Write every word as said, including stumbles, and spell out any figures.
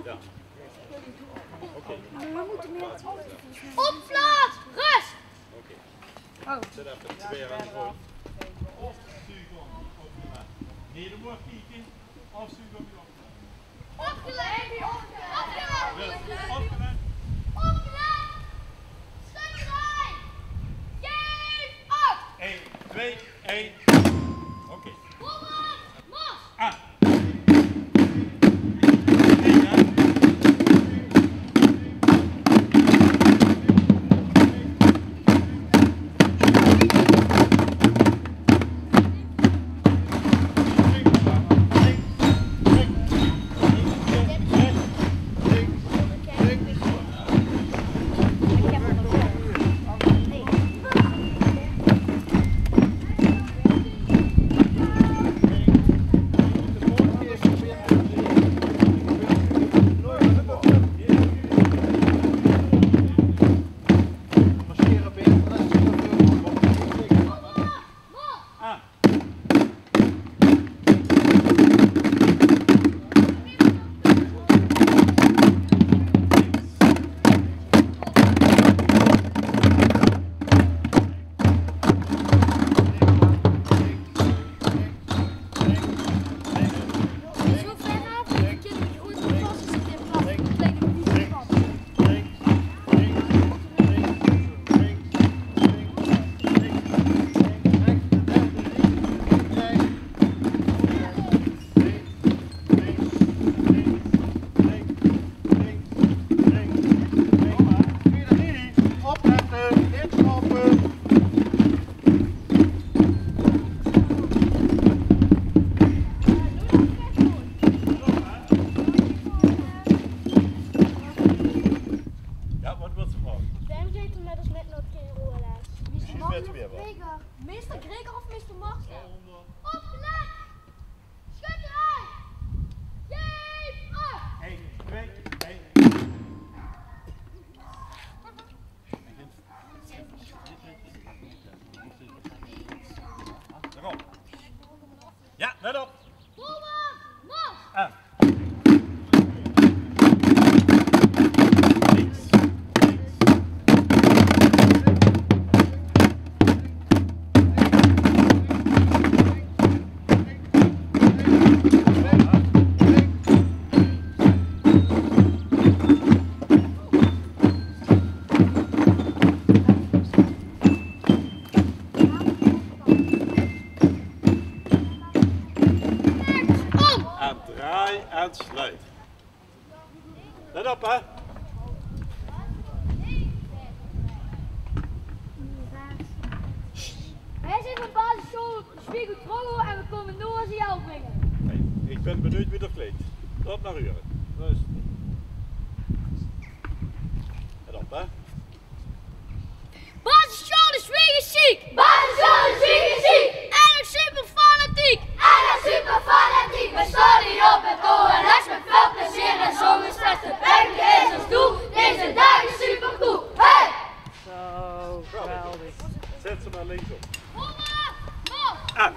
Ja. Oké. Op plaats, rust! Oké. Oh. Zet even twee aan de grond. Of ze gaan op de mat. Nee, dan moet ik kijken of ze gaan op de mat. Opgelet! Opgelet! Opgelet! Opgelet! Schutterij! Geef acht! Eén, twee, één. Oké. Robert! Mars! Ah. Zo ver af, dat je ooit nog vast zit in plat. Kleine muziekkast. Ja, wat wil ze vragen? Waarom geeft er met ons net nog geen rode les? Precies, weten we wel. Meester Greger of meester Marcel? Opgelet! Schutterij! Geef acht! Eén, twee, één. Daarop. Ja, let op. Thomas, Mars! Ah. En draai en sluit. Let op, hè. Wij zijn van basisschool Spiegel Troggo en we komen nu als jou brengen. Hey, ik ben benieuwd wie dat klinkt. Laat maar huren. Rustig. Let op, hè. Basisschool de Zwiegensziek! Basisschool de Zwiegensziek! En nog super fanatiek! En nog super fanatiek! We stonden op het O L S met veel plezier en zongen straks de bek is ons doel. Deze dag is super cool! Hey! Zo, geweldig. Zet ze maar links op. Mama! Mama! En